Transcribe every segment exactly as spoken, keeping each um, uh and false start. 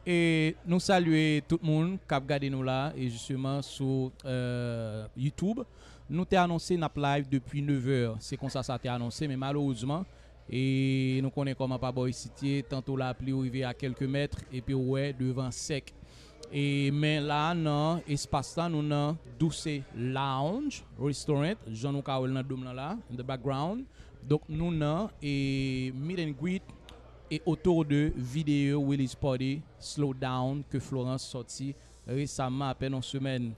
E nou salye tout moun k ap gade nou la, e jisteman sou, euh, YouTube. Nou te anonse n ap live depi nevè. Se konsa sa te anonse, men malerezman, e nou konnen kòman pa bò isit ye, tanto lapli ou rive a kèlke mèt, epi ou wè devan sèk. E men la, nan espas la, nou nan Douce Lounge Restaurant, jan nou ka wè l nan do m lan la, in the background. Donk, nou nan e meet and greet e autour de video release party Slow Down ke Florence sòti resaman, apèn yon semèn.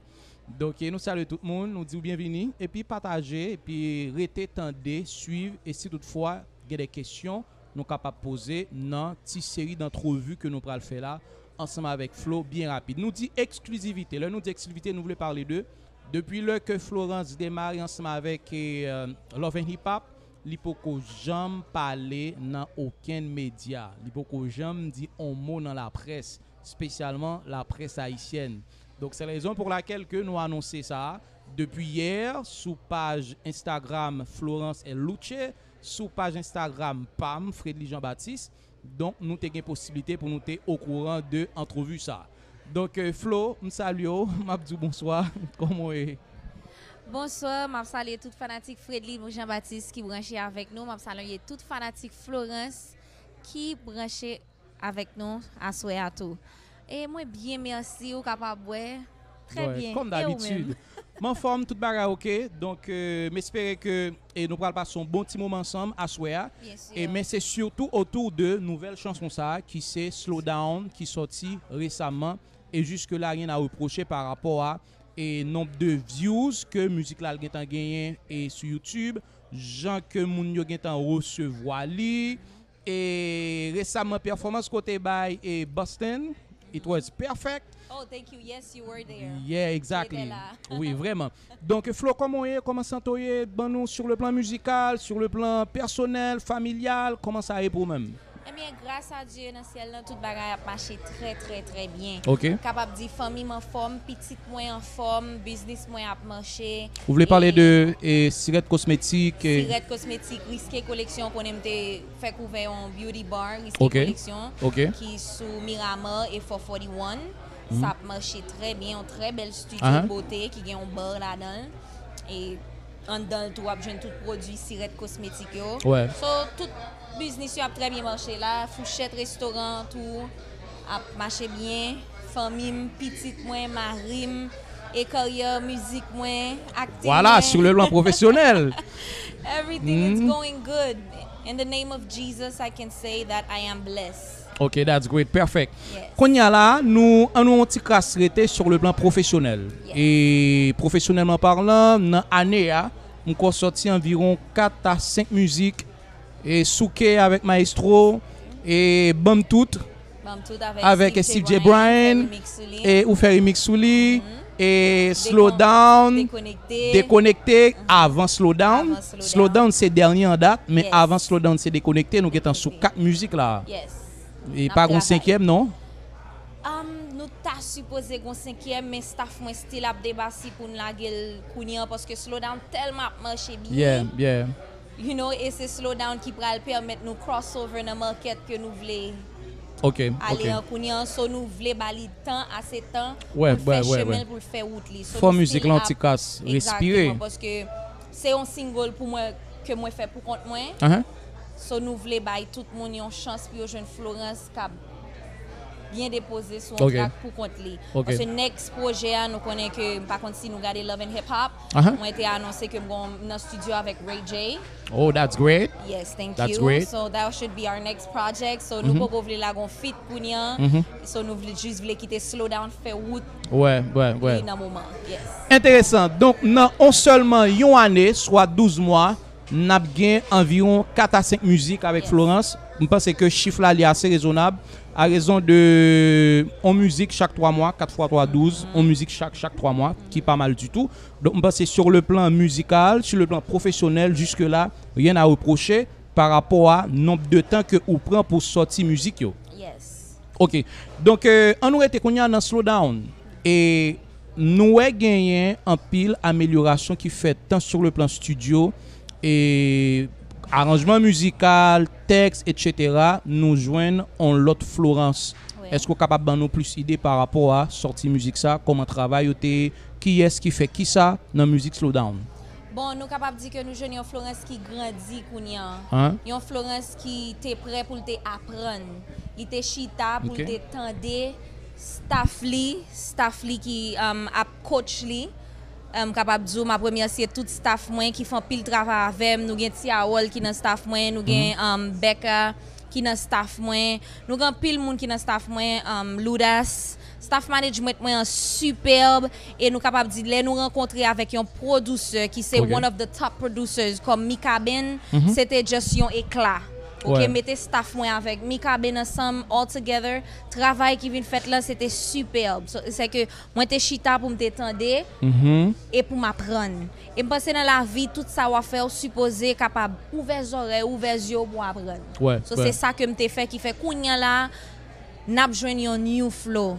Donk, e nou salye tout moun, nou di w byenvini, epi pataje, epi rete tande, swiv, e si toutfwa gen de kesyon, nou kapab poze nan ti seri d'antrevi ke nou pral fè la, ansanm avèk Flo, byen rapid. Nou di eksklizivite. Lè nou di eksklizivite, nou vle pale de, depi lè ke Florence demare ansanm avèk, e, euh, Love and Hip Hop, li poko janm pale nan okenn medya. Li poko janm di on mo nan laprès, espesyalman laprès ayisyèn. Donk, se rezon pou lakèl ke nou anonse sa depi yè sou paj Instagram Florence El Luche, sou paj Instagram pa m, Fredly Jean Baptiste. Donk, nou te gen posiblite pou nou te okouran de antrevi sa. Donk, euh, Flo, m salye w, m ap di w bonswa. Kòman w ye? Bonswa, m ap salye tout fanatik Fredly Jean Baptiste ki branche avèk nou. M ap salye tout fanatik Florence ki branche avèk nou aswè a tou. E mwen byen, mèsi, ou kapab wè. Trè byen. Kòm dabitid. M anfòm, tout bagay oke. Donk, euh, m espere ke, e nou pral pase yon bon ti moman ansanm aswè a. Byen si. E men se sitou otou de nouvèl chanson sa a ki se Slow Down, ki sòti resaman. E jiske la, rien à reprocher par rapport à e nonb de views ke mizik la l gentan genyen e sou YouTube, jan ke moun yo gentan resevwa li. E resaman, pèfòmans kote bay e Boston, it was perfect. Oh, thank you. Yes, you were there. Yeah, exactly. Wi, vrèman. Donk, Flo, kòman w ye? Kòman sante w ye? Ban nou sur le plan musical, sur le plan personnel, familial, kòman sa ye pou ou menm? Ebyen, gras a Dye, nan syèl lan, tout bagay ap mache trè, trè, trè byen. Ok. M kapab di fanmi m anfòm, pitit mwen anfòm, biznis mwen ap mache. Ou vle pale de, e, Sirèt Kosmetik, e Sirèt Kosmetik, Risqué Collection, konnen m te fèk ouvè yon beauty bar, Risqué Collection, ki sou Miramar e four forty-one. Sa ap mache trè byen, yon trè bèl studio bote ki gen yon bar ladan l. E anndan l tou, w ap jwenn tout pwodui Sirèt Kosmetik yo. So, tout biznis yo ap trè byen mache la. Fouchèt restoran tou ap mache byen. Fanmi m, pitit mwen, mari m, e karyè mizik mwen, akting mwen. Vwala, sur le plan professionnel. Everything is going good. In the name of Jesus, I can say that I am blessed. Ok, that's great. Perfect. Yes. Kounye a la, nou, an nou yon ti kras rete sur le plan professionnel. Yes. E profesyonèlman palan, nan ane a, m kwè w sòti anviwon kat a senk mizik, e Souke avèk Maestro, e Banm Tout, Banm Tout avèk Steve J. Bryan, e ou fè remix sou li, e Slow Down, Dekonekte, avan Slow Down. Slow Down se dènye an dat, men avan Slow Down se Dekonekte, nou gentan sou kat mizik la. Yes. E pa gon senkyèm, non? Um, nou ta sipoze gon senkyèm, men staff mwen still ap deba si pou n lage l kounye an, paske Slow Down tèlman ap mache byen. Yeah, yeah. You know, e se Slow Down ki pral pèmèt nou crossover nan market ke nou vle ale an kounye an. So, nou vle ba li tan, ase tan pou l fè chemen l, pou l fè wout li. So, fò mizik lan ti kras respire. Egzakteman, paske se yon single pou mwen, ke mwen fè pou kont mwen. So, nou vle bay tout moun yon chans pou yo jwenn Florence k ap byen depoze sou yon track pou kont li. Paske next pwojè a, nou konnen ke, m pa konn si nou gade Love and Hip Hop, mwen te anonse ke m gon nan studio avèk Ray J. Oh, that's great. Yes, thank you. So that should be our next project. So nou poko vle lage yon feat kounye an. So nou vle, jis vle kite Slow Down fè wout li nan moman. Yes. Enteresan. Donk, nan on sèlman yon ane, swa douz mwa, n ap gen anviwon kat a senk mizik avèk Florence. M panse ke chif la, li ase rezonab. A rezon de on mizik chak twa mwa, kat fwa twa, douz, on mizik chak, chak twa mwa, ki pa mal ditou. Donk, m panse sur le plan musical, sur le plan professionnel, jusque là, rien à reprocher par rapport à nonb de tan ke ou pran pou sòti mizik yo. Yes. Ok. Donk, euh, an nou rete kounye a nan Slow Down. E nou wè genyen anpil amelyorasyon ki fèt tan sur le plan studio, e aranjman mizikal, tèks, etsetera, nou jwenn on lòt Florence. Wi. Èske w kapab ban nou plis ide pa rapò a sòti mizik sa, kòman travay yo te ye, kiyès ki fè kisa nan mizik Slow Down? Bon, nou kapab di ke nou jwenn yon Florence ki grandi kounye a. An? Yon Florence ki te prè pou l te aprann. Li te chita pou l Ok. te tande staff li, staff li ki, um, ap coach li. Um, kapab di w, m ap remèsye tout staff mwen ki fè anpil travay avè m. Nou gen Ti Harold ki nan staff mwen, nou gen, um, Becca ki nan staff mwen. Nou gen anpil moun ki nan staff mwen, um, Ludas. Staff management mwen an sipèb, e nou kapab di lè nou rankontre avèk yon pwodisè ki se Ok. one of the top producers kòm Mikaben, Mhm. se te just yon ekla. Ok, Wè. mete staff mwen avèk Mikaben ansanm, all together, travay ki vin fèt la, se te sipèb. So, se ke mwen te chita pou m te tande Mhm. e pou m aprann. E m panse nan lavi, tout sa w ap fè, ou sipoze kapab ouvè zòrèy, ouvè zye w pou w aprann. Wè, So, wè. se sa ke m te fè, ki fè kounye a la, n ap jwenn yon new flow.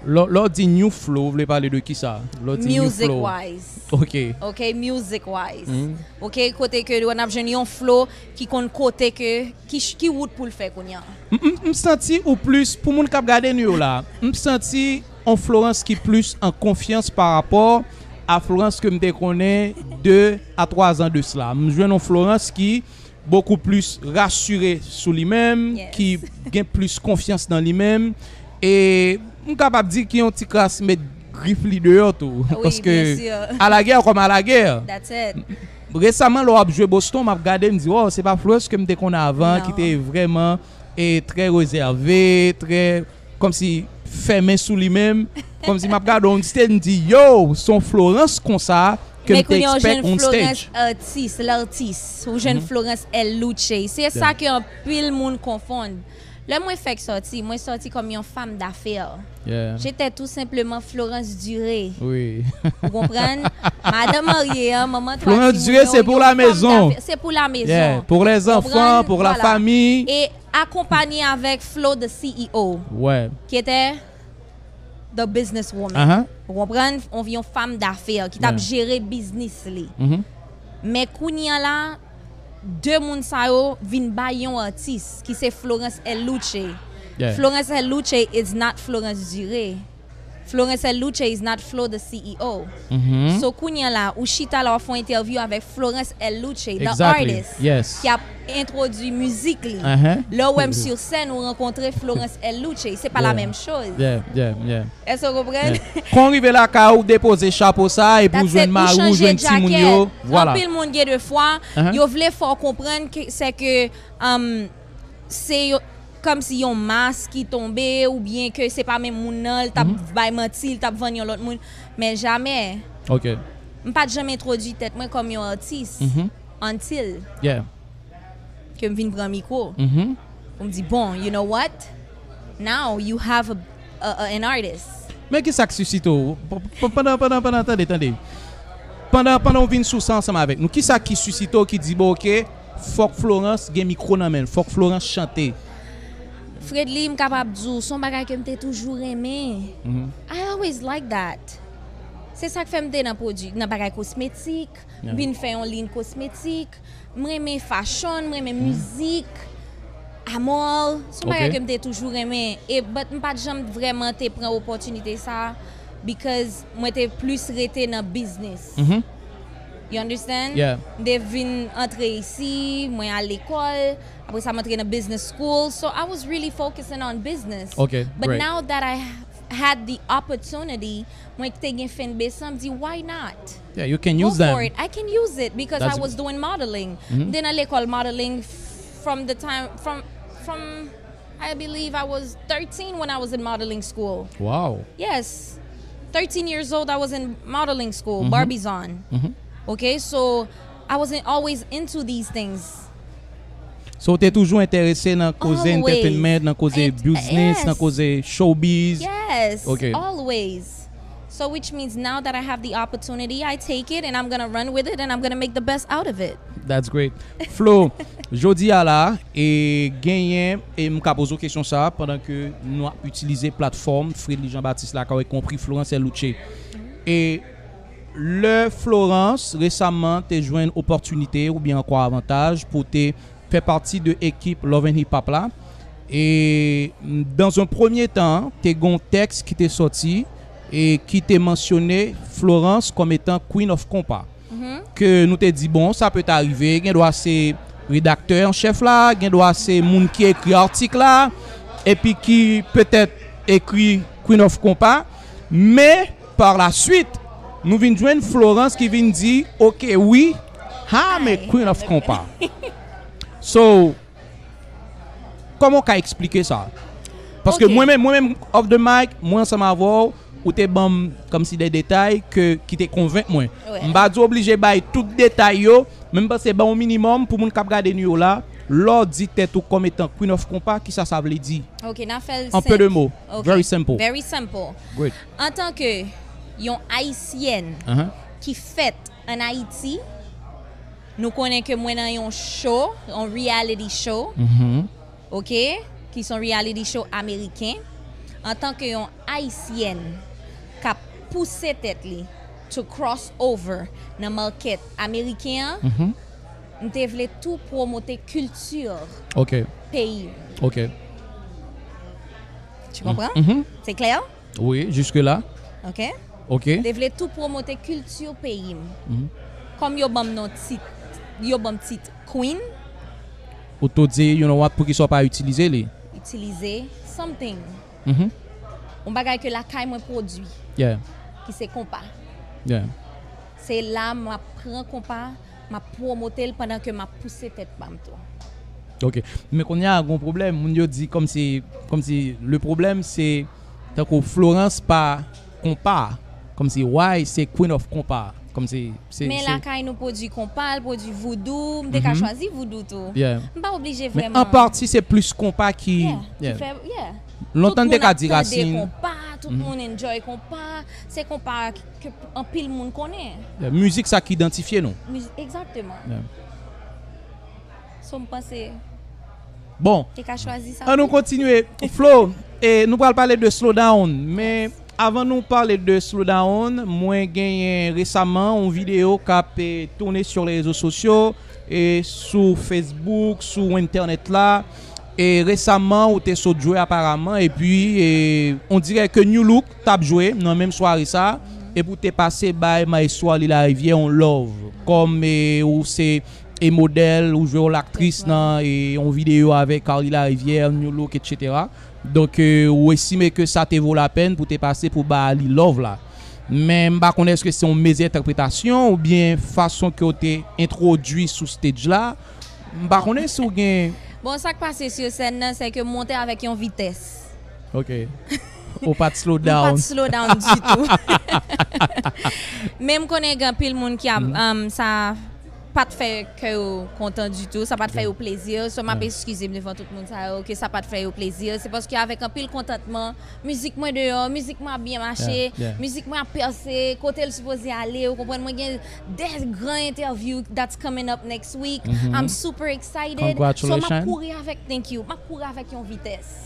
Lè, lè w di new flow, w vle pale de kisa? Lè w di new Music flow. wise. Ok. Ok, music wise. Mhm. Ok, kote ke n ap jwenn yon flow ki konn kote ke, ki, ch- ki wout pou l fè kounye a. M, m, m santi ou plis, pou moun k ap gade nou yo la, m santi on Florence ki plis an konfyans pa rapò a Florence ke m te konnen de a twa zan de sila. M jwenn on Florence ki bokou plis rasire sou li menm, Yes. ki gen plis konfyans nan li menm. E m kapab di ki yon ti kras met grif li deyò tou. Wi, Paske byen si. alagè kòm alagè. That's it. Resaman, lè w ap jwe Boston, m ap gade, m di, "Oh, se pa Florence ke m te konnen avan, ki Non. te vrèman, e, trè rezève, trè, kòmsi, fèmen sou li menm." Kòmsi m ap gade on stage, m di, "Yo, se on Florence konsa ke Men m te kounye a, w jwenn expect on Florence stage." Atis, latis. Ou jwenn Mhm. Florence El Luce. Se Yeah. sa ke anpil moun konfonn. Lè mwen fèk sòti, mwen sòti kòm yon femme d'affaires. Yeah. J'étais tout simplement Florence Duré. Wi. Ou konprann? Madan marye an, manman twa Florence timoun Duré, yo, se pou yon la femme maison. d'affaires. Se pou la maison. Yeah, pour les enfants, Konprann? pour la Voilà. famille. E akonpanye avèk Flo, the C E O, Wè. ki te the businesswoman. Aha. Ou konprann? On, yon femme d'affaires ki t ap Yeah. jere biznis li. Mhm. Men kounye a la, de moun sa yo vin bay yon atis ki se Florence El Luce. Yeah. Florence El Luce is not Florence Duré. Florence El Luce is not Flo, the C E O. Mhm. So, kounye a la, ou chita la, w ap fè yon interview avèk Florence El Luce, the Exactly. artist, Yes. ki ap entwodui mizik li. Uh-huh. Lè w wè m sur scène, ou rankontre Florence El Luce. Se pa la Yeah. menm choz. Yeah, yeah, yeah. Èske w konprann? Yeah. Kon w rive lakay ou, depoze chapo sa, epi ou That's jwenn it. Ou mari, ou chanje jwenn timoun jacket. yo. Vwala. Anpil moun gen de fwa, Uh-huh. yo vle fè w konprann ke, se ke, um, se yo, kòmsi yon mas ki tonbe, oubyen ke se pa menm moun nan, l t ap Mhm. bay manti, l t ap vann yon lòt moun. Men jamè. Ok. M pa t janm entwodui tèt mwen kòm yon atis Mhm. until Yeah. ke m vin pran mikwo. Mhm. Pou m di, "Bon, you know what? Now you have a, a, a, an artist." Men ki sa k sisite w? P-, p-, pandan, pandan, pandan, tande, tande. Pandan, pandan w vin sou sa ansanm avèk nou, ki sa ki sisite w ki di, "Bon, ok, fòk Florence gen mikwo nan men l, fòk Florence chante"? Fredly, m kapab di w, se yon bagay ke m te toujou renmen. Mhm. I always like that. Se sa k fè m te nan pwodui, nan bagay kosmetik, Yeah. m vin fè yon liy kosmetik, m renmen fashion, m renmen Mhm. mizik, I'm all, se yon bagay Ok. ke m te toujou renmen. E, but m pa t janm vrèman te pran opòtinite sa, because mwen te plis rete nan biznis. Mhm. You understand? Yeah. M te vin antre isi, mwen al lekòl, apre sa m antre nan business school. So I was really focusing on business. Ok, But great. now that I ha-, had the opportunity, mwen ki te gen fan base lan, m di, "Why not?" Yeah, you can Go use them. for it. I can use it because That's I was doing modeling. Mhm. M te nan lekòl modeling f-, from the time, from, from, I believe I was thirteen when I was in modeling school. Wow. Yes. Thirteen years old, I was in modeling school, Mhm. Barbizon. Mhm. Okay, so I was in, always into these things. So, w te toujou enterese nan koze Always. entertainment, nan koze Ent-, business, nan yes. koze showbiz? Yes, Ok. always. So, which means now that I have the opportunity, I take it and I'm gonna run with it and I'm gonna make the best out of it. That's great. Flo, jodi a la, e genyen, e m ka poze w kesyon sa a pandan ke nou ap itilize platfòm Fredly Jean Baptiste la, ka, y konpri Florence El Luce. E Lè Florence resaman te jwenn opòtinite oubyen ankò avantaj pou te fè pati de ekip Love and Hip Hop la, e dans un premier temps, te gon tèks ki te sòti e ki te mansyone Florence kòm etan Queen of Konpa. Ke nou te di, bon, sa peut arriver, gen dwa se redaktè an chèf la, gen dwa se moun ki ekri atik la, epi ki petèt ekri Queen of Konpa, men par la suite, nou vin jwenn Florence ki vin di, ok, wi, I'm a Queen of Konpa. So, kòman w ka eksplike sa? Paske mwen menm, mwen menm, off the mic, mwen ansanm avè w, ou te ban m kòmsi de detay ke, ki te konvenk mwen. M pa di w oblije bay tout detay yo, men m panse ban yon minimòm pou moun k ap gade nou yo la, lè w di tèt ou kòm etan Queen of Konpa, kisa sa vle di? Ok, n a fè l senp. En peu de mots. Ok. Very simple. Very simple. Great. Antanke yon Ayisyèn ki fèt ann Ayiti, nou konnen ke mwen nan yon show, yon reality show, ok, ki se yon reality show ameriken. Antanke yon Ayisyèn k ap pouse tèt li to cross over nan market ameriken an, m te vle tou pwomote kilti peyi m. Ok. Tu comprends? C'est clair? Oui, jusque-là. Ok. Ok. M te vle tou pwomote kilti peyi m. Kòm yo ban m non tit, yo ban m tit Queen. Ou tou di, you know what, poukisa w pa itilize li? Itilize something. Yon bagay ke lakay mwen pwodui. Yeah. Ki se konpa. Yeah. Se la m ap pran konpa, m ap pwomote l pandan ke m ap pouse tèt pa m tou. Ok. Men kounye a, gon pwoblèm. Moun yo di kòmsi, kòmsi, le problème, c'est, tankou Florence pa konpa. Kòmsi, why se Queen of Konpa? Kòmsi, se, men lakay nou pwodui konpa, l pwodui voudou, m te ka chwazi voudou tou. Yeah. M pa oblije vrèman. Men an pati, se plis konpa ki, yeah, ki fè, yeah. Lontan n te ka di rasin. Tout moun ap tande konpa, tout moun enjoy konpa. Se konpa ke anpil moun konnen. Yeah, mizik sa ki idantifye nou. Mizik, egzakteman. Yeah. So, m panse, bon, te ka chwazi sa tou. Ann nou kontinye. Flo, e, nou pral pale de Slow Down, men avan nou pale de Slow Down, mwen genyen resaman yon videyo k ap, e, tounen sur les réseaux sociaux, e, sou Facebook, sou entènèt la. E resaman, ou te sot jwe aparaman, epi, e, on dirè ke Nu Look t ap jwe nan menm sware sa, epi ou te pase bay Maestro Arly Larivière yon love, kòm, e, ou se e modèl, ou jwe wòl aktris nan, e, yon videyo avèk Arly Larivière, Nu Look, et cetera. Donk, e, ou estime ke sa te vo lapèn pou te pase pou ba li love la. Men m pa konnen èske se yon mezi entèpretasyon oubyen fason ke w te entwodui sou stage la. M pa konnen si w gen. Bon, sa k pase sou sèn nan, se ke m monte avèk yon vitès. Ok. Ou pa t slow down. M pa t slow down ditou. Men m konnen gen anpil moun ki ap, um, sa pa t fè kè yo kontan ditou, sa pa t fè yo plezi. So, m ap eskize m devan tout moun sa yo, ke sa pa t fè yo plezi. Se paske avèk anpil kontantman, mizik mwen deyò, mizik mwen ap byen mache, mizik mwen ap pèse, kote l sipoze ale, ou konprann, mwen gen de gran entèvyou that's coming up next week. I'm super excited. So, m ap kouri avèk, thank you, m ap kouri avèk yon vitès.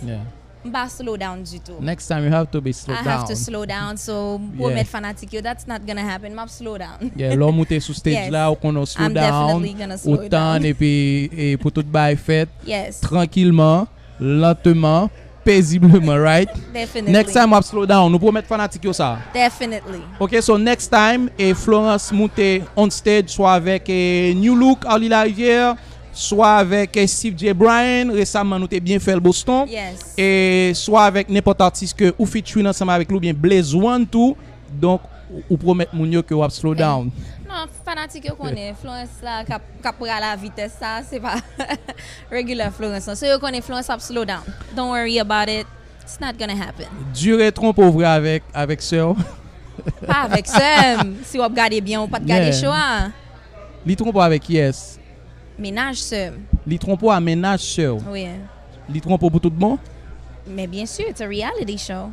M pa slow down ditou. Next time you have to be slow down. I have to slow down, so m pwomèt fanatik yo, that's not gonna happen. M ap slow down. Yeah, lè w moute sou stage la, ou konnen w slow down, ou tann, epi, e pou tout bagay fèt, trankilman, lenteman, paisiblement, right? Definitely. Next time w ap slow down, nou pwomèt fanatik yo sa. Definitely. Ok, so next time, e Florence moute on stage, swa avèk, e, Nu Look, Arly Larivière, swa avèk, e, Steve J. Bryan, resaman nou te byen fè l Boston, e swa avèk nenpòt atis ke ou featuring ansanm avèk li, oubyen Blaze One tou. Donk, ou, ou pwomèt moun yo ke w ap slow down. Non, fanatik yo konnen, Florence la k ap, k ap pral a vitès sa, se pa regular Florence lan. So, yo konnen Florence ap slow down. Don't worry about it. It's not gonna happen. Dire twonpe w vre avèk, avèk sè w? Pa avèk sè m. Si w ap gade byen, ou pa t gade show a. Li twonpe w avèk kiyès? Mennaj sè m. Li twonpe w a mennaj sè w? Wi. Li twonpe w pou tout bon? Men byen si, it's a reality show.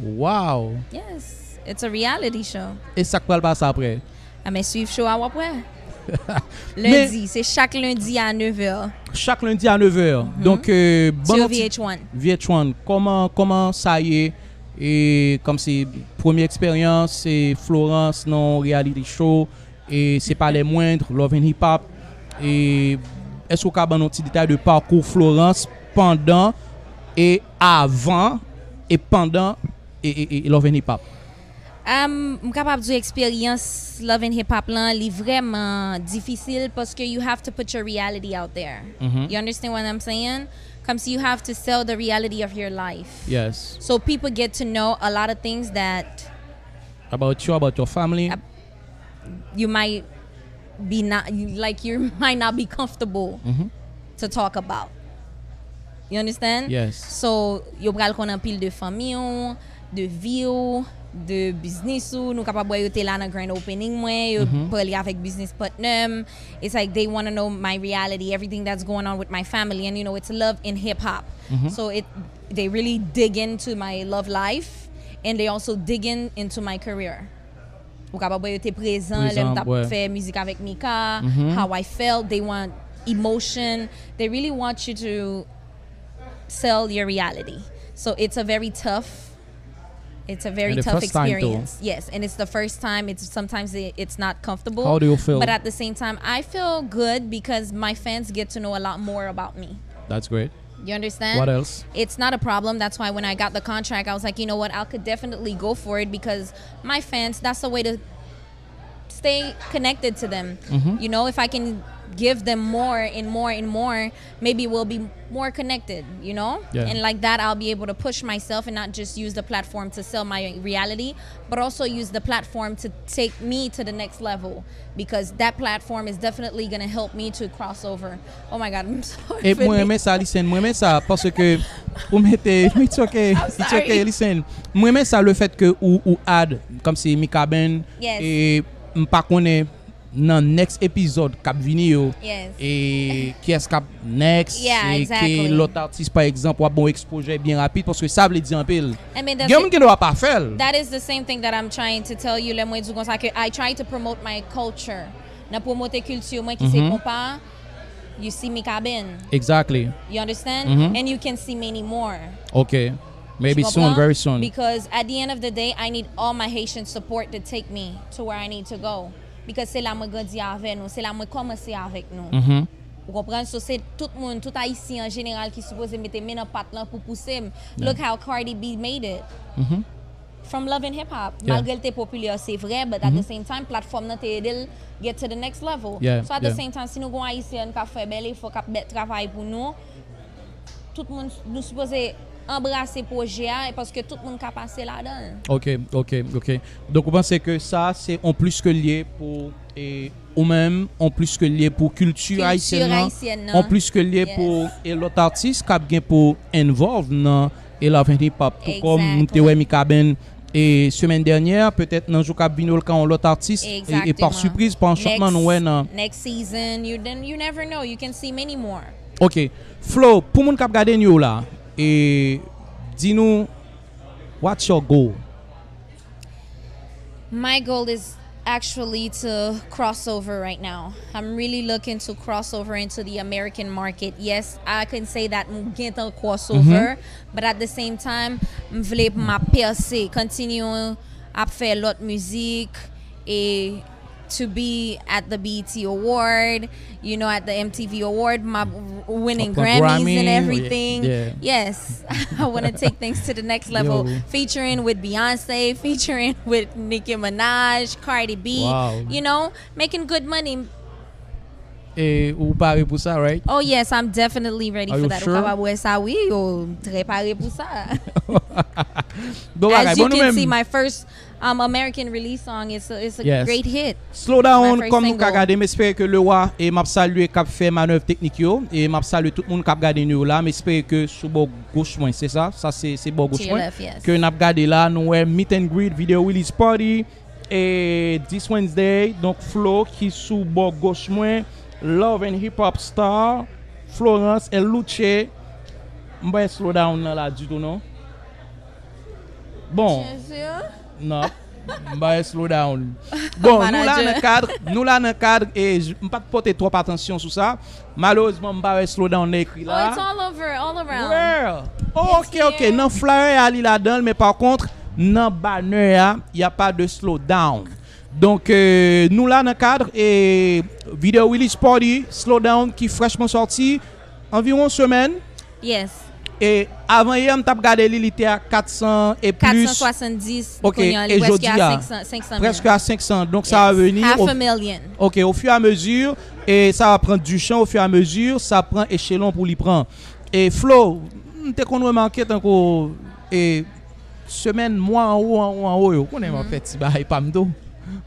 Wow! Yes, it's a reality show. E sa k pral pase apre? A, men swiv show a, w ap wè. Lendi, se chak lendi a nevè. Chak lendi a nevè. Donk, e, ban nou ti, V H one. V H one, kòman, kòman sa ye? E kòmsi premye eksperyans, se Florence nan yon reality show, e c'est pas les moindres, Love and Hip Hop. E èske w ka ban nou ti detay de pakou Florence pandan e avan e pandan e, e, e Love and Hip Hop? Um, m kapab di eksperyans Love and Hip Hop lan, li vrèman difisil paske you have to put your reality out there. Mhm. You understand what I'm saying? Kòmsi you have to sell the reality of your life. Yes. So people get to know a lot of things that About you, about your family. Ab- you might be not like you might not be comfortable Mhm. to talk about. You understand? Yes. So, yo pral konn anpil de fanmi w, de vi w, de biznis ou. Nou kapab wè yo te la nan grand opening mwen, yo Mhm. pale avèk business partner m. It's like they want to know my reality, everything that's going on with my family, and you know it's love and hip hop. Mhm. So it they really dig into my love life, and they also dig in into my career. Ou kapab wè yo te prezan lè m Prezan, t ap ouais. Fè mizik avèk Mika, Mhm. how I felt, they want emotion, they really want you to sell your reality. So it's a very tough it's a very And the tough first time, too. Experience. Yes, and it's the first time. It's sometimes it, it's not comfortable. How do you feel? But at the same time, I feel good because my fans get to know a lot more about me. That's great. You understand? What else? It's not a problem. That's why when I got the contract, I was like, you know what? I could definitely go for it because my fans, that's a way to stay connected to them. Mhm. You know, if I can give them more and more and more, maybe we'll be more connected, you know? Yeah. And like that, I'll be able to push myself and not just use the platform to sell my reality, but also use the platform to take me to the next level because that platform is definitely going to help me to cross over. Oh my God, I'm sorry. E mwen renmen sa, Listen, mwen renmen sa, paske ou mete, it's okay, I'm it's sorry. Okay, Listen. Mwen renmen sa, le fait que ou, ou add, kòmsi Mikaben, Yes. E m pa konnen nan next episode k ap vini yo, Yes. E kiyès k ap next, Yeah, e exactly. Ki lòt atis, pa egzanp, w ap bon exposure byen rapid, paske sa vle di anpil. I mean, that's Gen it. Moun ki dwa pa fè l. That is the same thing that I'm trying to tell you, lè mwen di w konsa ke I try to promote my culture. Nan pwomote kilti mwen ki se Mhm. Konpa, you see Mikaben. Exactly. You understand? Mhm. And you can see many more. Okay. Maybe Tu soon, comprends? Very soon. Because at the end of the day, I need all my Haitian support to take me to where I need to go. Because se la mwen grandi avè nou, se la mwen kòmanse avèk nou. Mhm. Ou konprann? So se tout moun, tout Ayisyen an jeneral ki sipoze mete men nan pat lan pou pouse m. Yeah. Look how Cardi B made it. Mhm. From Love and Hip Hop. Yeah. Malgre l te popilè, se vre, but at the Mhm. same time, platfòm nan te ede l get to the next level. Yeah, So at the yeah. Same time, si nou gon Ayisyèn k ap fè bèl efò, k ap bèt travay pou nou, tout moun, nou sipoze anbrase pwojè a, e paske tout moun ka pase ladan l. Ok, ok, ok. Donk, ou panse ke sa, se on plis ke l ye pou, e, ou menm, on plis ke l ye pou kilti Kilti ayisyèn nan, ayisyèn nan. On plis ke l ye Yes. Pou, e, lòt atis k ap gen pou involve nan, e, Love and Hip Hop. Tou kòm nou te Exactly. Wè Mikaben, e, semèn dènyè, petèt nan jou k ap vini, ou l ka yon lòt atis, e, e pa Exactement. Sipriz, pa anchantman nou wè nan. Next season, you then you never know, you can see many more. Ok. Flo, pou moun k ap gade nou yo la, e, di nou, what's your goal? My goal is actually to cross over right now. I'm really looking to cross over into the American market. Yes, I can say that m gentan cross over, but at the same time, m vle pou m ap pèse, continue ap fè lòt mizik, e to be at the B E T Award, you know, at the M T V Award, my winning Pran Grammys Grammy, and everything. Yeah. Yes, I want to take things to the next level, Yo. Featuring with Beyonce, featuring with Nicki Minaj, Cardi B. Wow. You know, making good money. E ou pare pou sa, right? Oh yes, I'm definitely ready Are for you that. Sure? Ou kapab wè sa, wi, yo trè pare pou sa. Bon As bagay, you bon nou can menm. See, my first um, American release song, it's a, it's a Yes. Great hit. Slow down, My first kòm nou ka single. Gade, m espere ke Lewa, e m ap salye k ap fè manèv teknik yo, e m ap salye tout moun k ap gade nou yo la, m espere ke sou bò goch mwen, se sa, sa se, se bò goch To your mwen, left, yes. Ke n ap gade la, nou wè Meet and Greet, Video Release Party, e this Wednesday, donk Flo ki sou bò goch mwen, Love and Hip Hop Star, Florence and Luce, m pa slow down nan la ditou non. Bon, non, m pa slow down. Bon, nou la Manager. Nan Kad, nou la nan kad, e j- m pa t pote twòp atansyon sou sa. Malerezman, m pa wè slow down nan ekri Oh, la. It's all over, all around. Where? Oh, ok, It's ok. Here. Nan flyer a li ladan l, men pa kont, Nan banner a, y a pas de slow down. Donk, euh, nou la nan kad e video release party Slow Down ki frèchman sòti anviwon semèn. Yes. E avan yè, m t ap gade li, li te a kat san e plis. Kat san swasanndis. Ok, Kounye a, li e prèske jodi a a, senk san, senk san mil. Prèske a senk san. Donk, sa a Yes. veni Half o, a million. Ok, au fur et à mesure, e sa va pran du champ, au fur et à mesure, sa pran echelon pou li pran. E Flo, m te konn remake tankou e semèn, mwa anwo, anwo, anwo yo. Konnen m ap fè ti bagay pa m tou.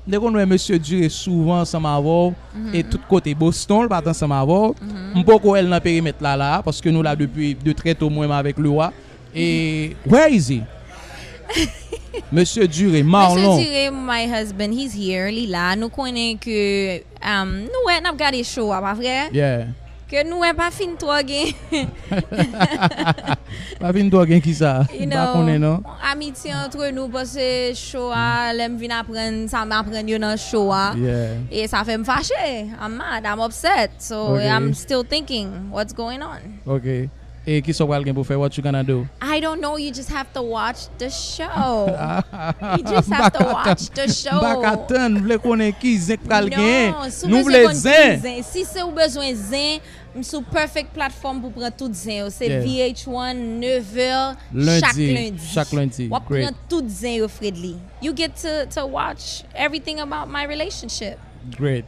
M te konn wè Mesye Dure souvan ansanm avè w, e tout kote Boston, l pa t ansanm avè w. M poko wè l nan perimèt la, la, paske nou la depi de trè to, mwen menm avèk Lewa. E, where is he? Mesye Dure, Marlon. Mesye Dure, my husband, he's here, li la. Nou konnen ke, um, nou wè, n ap gade show a, pa vre? Yeah. Ke nou wè pa fin twò gen. Pa vin twò gen ki sa. You M pa know, konnen non. Amitye antre nou, paske show a, lè m vin aprann sa m aprann yo nan show a. Yeah. E sa fè m fache. I'm mad, I'm upset. So Ok. I'm still thinking what's going on. Ok. E ki sa w pral gen pou fè? What you gonna do? I don't know, you just have to watch the show. You M just pa have to ka watch tann. The show. M pa ka tann. M vle konnen ki zen k pral genyen. Non, si w Nou bezwen vle konn zen. Ki zen. Si se ou bezwen zen, m sou perfect platform pou pran tout zen yo. Se Yeah. V H one, nèf è, Lundi, chak lendi. chak lendi. W ap Great. Pran tout zen yo, Fredly. You get to, to watch everything about my relationship. Great.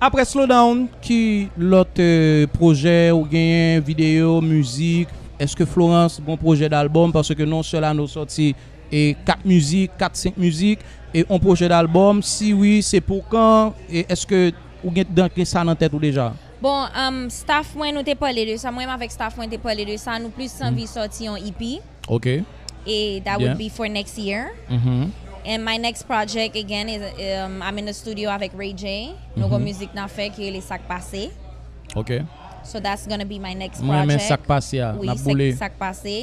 Apre Slow Down, ki lòt euh, pwojè ou genyen, videyo, mizik? Èske Florence gon pwojè dalbòm? Paske non sèl ane w sòti e kat mizik, kat, senk mizik, e on pwojè dalbòm? Si wi, se pou kan? E èske ou gen, dan, gen sa nan tèt ou deja? Bon, um, staff mwen, nou te pale de sa. Mwen menm avèk staff mwen te pale de sa. Nou plis anvi sòti yon E P. Ok. E that Bien. Would be for next year. Mhm. And my next project again is, um, I'm in the studio avèk Ray J. Nou gon mizik n ap fè ki rele Sak Pase. Ok. So that's gonna be my next Mwen renmen project. Sak Pase a, Wi, n ap Sak, boule. Sak Pase.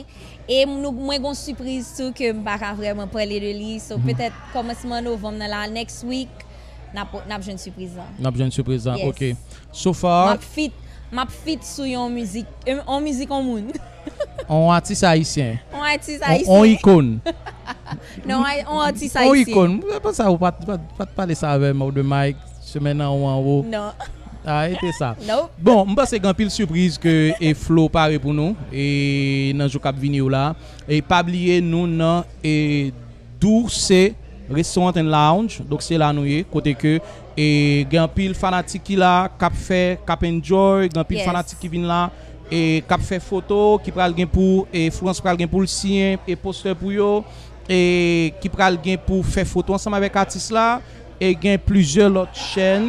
E nou, mwen gon sipriz tou ke m pa ka vrèman pale de li. So petèt kòmansman novanm nan la, next week, n ap, n ap jwenn sipriz la. N ap jwenn sipriz la. Yes. Ok. So M far, ap fit, m ap fit sou yon mizik, yon, yon mizik on moun. on atis ayisyen. On atis On, ayisyen. on ikòn. Non, ay- on atis On ayisyen. ikòn. Mwen panse ou pa t, pa t, pa t pale sa avè m ou de Mike, semèn anwo, anwo. Non. Arete sa. Nope. Bon, m panse gen anpil sipriz ke e Flo pare pou nou e nan jou k ap vini yo la. E pa bliye nou nan e Douce Restaurant and Lounge. Donk se la nou ye, kote ke e gen anpil fanatik ki la, k ap fè, k ap enjoy, gen anpil Yes. Fanatik ki vin la e k ap fè foto, ki pral gen pou e Florence pral gen pou l siyen e postè pou yo, e ki pral gen pou fè foto ansanm avèk atis la. E gen plizyè lòt chèn,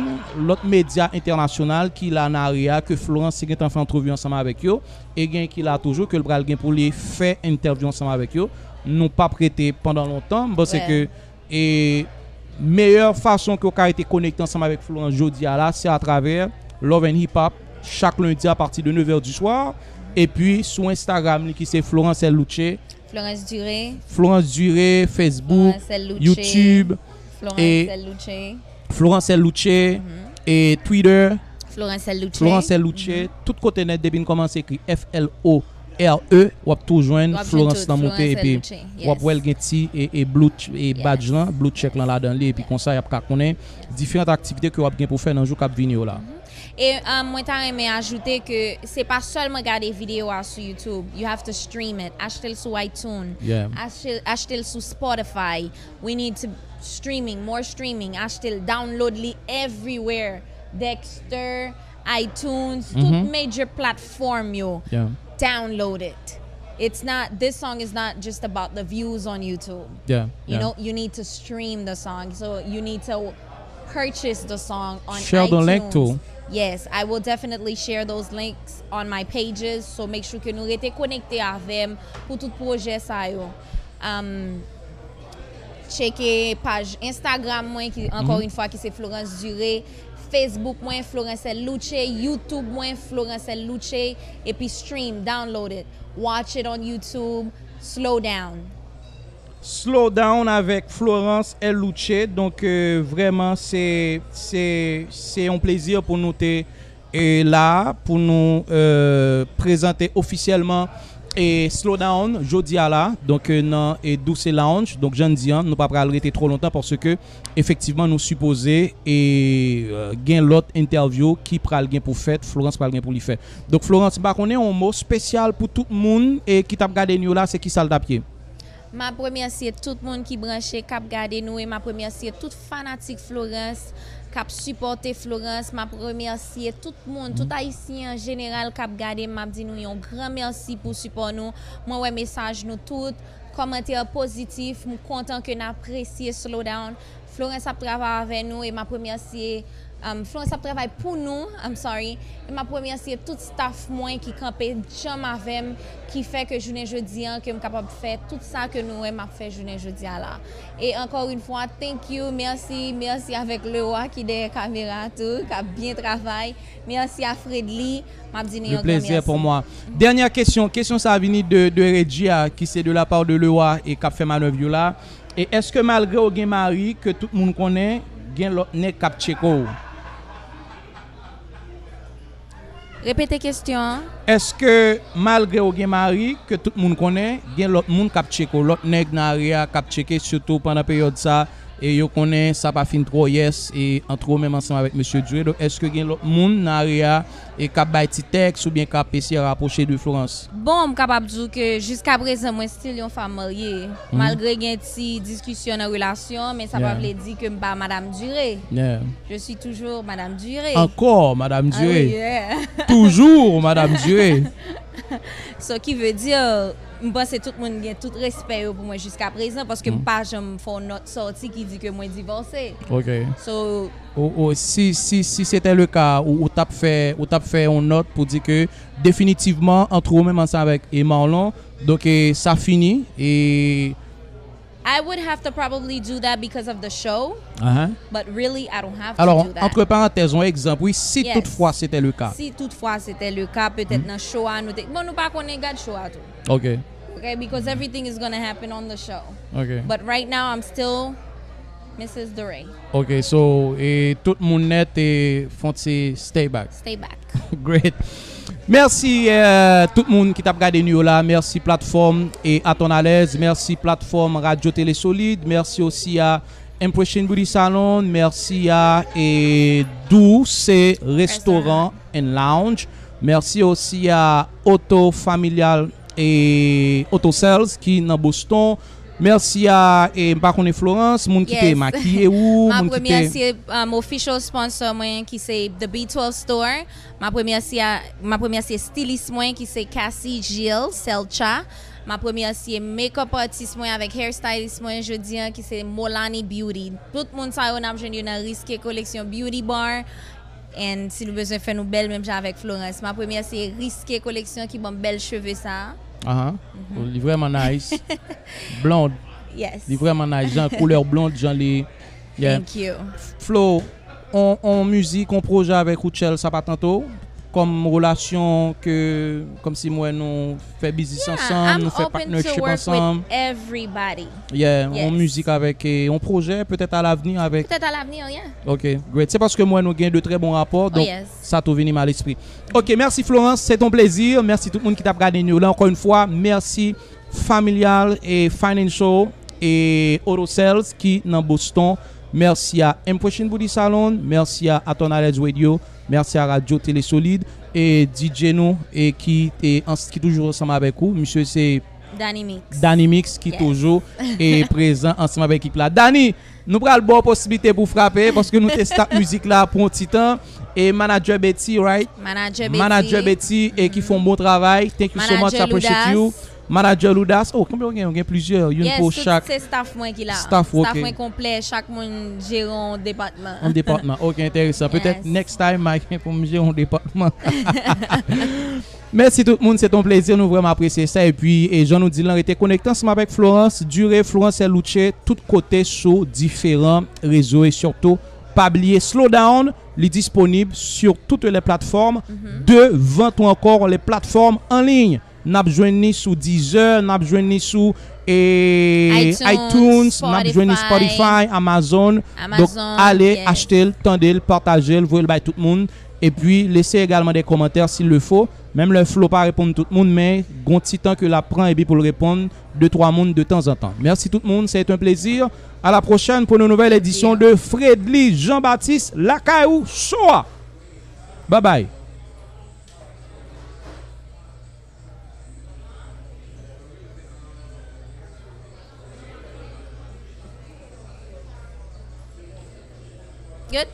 lòt medya entènasyonal ki la nan area ke Florence te gentan fè antrevi ansanm avèk yo. E gen ki la toujou ke l pral gen pou li fè entèvyou ansanm avèk yo. Nou p ap rete pandan lontan. M panse Wè. Ke e meyè fason ke w ka rete konekte ansanm avèk Florence jodi a la, se atravè Love and Hip Hop, chak lendi apati de nèf è du swa. Epi sou Instagram li ki se Florence L Louche, Florence Duré. Florence Duré, Facebook, Florence L Louche. YouTube, Florence e L Louche. Florence L Louche, e Twitter, Florence L Louche. Florence L Louche, tout kote nèt depi n kòmanse ekri F L O R E, w ap tou jwenn W ap jwenn Florence tout, nan moute Florence L epi Louche, w ap yes. Wè l gen ti e, e blue ch- e Yes. Badge lan, blue check lan ladan li epi konsa y ap ka konnen diferan aktivite ke w ap gen pou fè nan jou k ap vini yo la. E um, mwen ta renmen ajoute ke se pa sèlman gade videyo a sou YouTube. You have to stream it. Achte l sou iTunes. Yeah. Achte, achte l sou Spotify. We need to streaming, more streaming. Achte l, download li everywhere. Dexter, iTunes, tout major platform yo. Yeah. Download it. It's not, this song is not just about the views on YouTube. Yeah. You know, you need to stream the song. So you need to purchase the song on Share the link iTunes. Too. Yes, I will definitely share those links on my pages. So make sure ke nou rete konekte avè m pou tout pwojè sa yo. Um, Tcheke paj Instagram mwen ki ankò yon fwa ki se Florence Duré, Facebook mwen Florence L Louche, YouTube mwen Florence L Louche, epi stream, download it, watch it on YouTube, slow down. Slow Down avèk Florence L Louche. Donk euh, vrèman se se se yon plezi pou nou te e la pou nou euh, prezante ofisyèlman e Slow Down jodi a la, donk, e, nan, e, Douce Lounge. Donk, jan n di an, nou pa pral rete twò lontan paske efektivman nou sipoze, e, e, gen lòt entèvyou ki pral gen pou fèt, Florence pral gen pou li fè. Donk, Florence, m pa konnen, yon mo espesyal pou tout moun, e, ki t ap gade n yo la, se kisa l t ap ye? M ap remèsye tout moun ki branche, k ap gade nou, e m ap remèsye tout fanatik Florence k ap sipòte Florence. M ap remèsye tout moun, tout Ayisyen an jeneral k ap gade m. M ap di nou yon gran mèsi pou sipò nou. Mwen wè mesaj nou tout, kòmantè pozitif. M kontan ke n apresye Slow Down. Florence ap travay avè nou e m ap remèsye, um, Florence ap travay pou nou, I'm sorry, e m ap remèsye tout staff mwen ki kanpe djanm avè m, ki fè ke jounen jodi an, ke m kapab fè tout sa ke nou wè m ap fè jounen jodi a la. E encore une fois, thank you, mèsi, mèsi avèk Leroy ki dèyè kamera tou, k ap byen travay, mèsi a Fredly, m ap di nou yon gran mèsi. Le plaisir pour moi. Dènyè kesyon, kesyon sa a vini de, de Regia, ki se de la part de Leroy e k ap fè manèv yo la. E èske malgre w gen mari ke tout moun konnen, gen lòt nèg k ap tcheke w? Repete kesyon an. Èske malgre w gen mari ke tout moun konnen, gen lòt moun k ap tcheke w, lòt nèg nan area k ap tcheke, sitou pandan peryòd sa, e yo konnen sa pa fin twò yès, e ant ou menm ansanm avèk mesye Dure. Donk, èske gen lòt moun nan area e k ap bay ti tèks oubyen k ap eseye rapwoche de Florence? Bon, m kapab di w ke jiskaprezan mwen still yon fanm marye. Malgre gen ti diskisyon nan relasyon, men sa pa vle di ke m pa Madam Dure. Yeah. Je suis toujours Madam Dure. Ankò Madam Dure. Ah oui, yeah. Toujou Madam Dure. So, ki vle di, m panse tout moun gen tout respè yo pou mwen jiskaprezan, paske m pa janm fè yon nòt sòti ki di ke mwen divòse. Ok. So, ou, ou, si, si, si c'était le cas, ou, ou t ap fè, ou t ap fè yon nòt pou di ke definitivman, ant ou menm ansanm avèk, e, Marlon, donk, e, sa fini, e I would have to probably do that because of the show, but really, I don't have to do that. Alò, entre parenthèses, yon egzanp, wi, si toutfwa c'était le cas. Si toutfwa c'était le cas, petèt nan show a, nou te, bon, nou pa konnen gad show a tou. Ok. Ok, because everything is gonna happen on the show. Ok. But right now, I'm still Missus Dure. Ok, so, e tout moun nèt e fon ti stay back. Stay back. Great. Mèsi, e, tout moun ki t ap gade nou yo la. Mèsi platfòm, e, A Ton Alèz. Mèsi platfòm Radyo Tele Solid. Mèsi osi a Impression Beauty Salon. Mèsi a, e, Douce Restaurant and Lounge. Mèsi osi a Auto Familial e Auto Sales ki nan Boston. Mèsi a, e, m pa konnen Florence, moun ki te makiye ou, moun ki te. M ap remèsye, um, official sponsor mwen ki se The B twelve Store. M ap remèsye a, m ap remèsye stilis mwen ki se Cassie Gilles Selcha. M ap remèsye makeup artist mwen avèk hairstylist mwen jodi an ki se Molani Beauty. Tout moun sa yo n ap jwenn yo nan Risqué Collection Beauty Bar. And si nou bezwen fè nou bèl menm jan avèk Florence, m ap remèsye Risqué Collection ki ban m bèl cheve sa a. Ahan. Li vrèman nice. Blonde. Yes. Li vrèman nice. Jan koulè blonde, jan li. Yeah. Thank you. Flo, on, on mizik, on pwojè avèk Rutshelle, sa pa tante w? Kòm relasyon ke, kòmsi m wè nou fè biznis ansanm, nou fè partnership ansanm. Yeah, on mizik avèk, e, on pwojè, petèt a lavni avèk. Petèt a lavni, yeah. Ok, great. Se paske m wè nou gen de trè bon rapò, donk sa tou vini m a lespri. Ok, mèsi Florence, c'est un plaisir. Mèsi tout moun ki t ap gade nou la. Encore une fois, mèsi Familial e Financial e Auto Sales ki nan Boston. Mèsi a Impression Beauty Salon, mèsi a Aton Alèz Radio, mèsi a Radyo Tele Solid e D J nou e ki, e, ans-, ki toujou ansanm avèk ou. Misye se Danny Mix. Danny Mix ki toujou e prezan ansanm avèk ekip la. Danny, nou pral ba w posiblite pou frape paske nou te stop mizik la pou yon ti tan. E manager Betty, right? Manager Betty. Manager Betty e ki fè yon bon travay. Thank you so much, I appreciate you. Manager Loudas. Oh, konbyen w gen? W gen plizyè, youn pou chak. Yes, tout se staff mwen ki la. Staff, ok. Staff mwen konplè, chak moun jere yon depatman. Yon depatman, ok, enteresan. Petèt next time, m a gen pou m jere yon depatman. Mèsi tout moun, se t on plezi, nou vrèman apresye sa. Epi, e jan nou di l, rete konekte ansanm avèk Florence Dure, Florence Luce, tout kote sou diferan rezo. E sitou, pa bliye Slow Down, li disponib sur toutes les plateformes de vente ou encore les plateformes en ligne. N ap jwenn li sou Deezer, n ap jwenn li sou, e, iTunes, n ap jwenn li Spotify, Amazon. Donk, ale achte l, tande l, pataje l, voye l bay tout moun. Epi, lese egalman de kòmantè si le fo. Menm lè Flo pa reponn tout moun, men gon ti tan ke l ap pran epi pou l reponn de twa moun de tanzantan. Mèsi tout moun, se te yon plezi. A la pwochèn pou yon nouvèl edisyon de Fredly Jean Baptiste Lakay ou Show a. Bye bye. Good.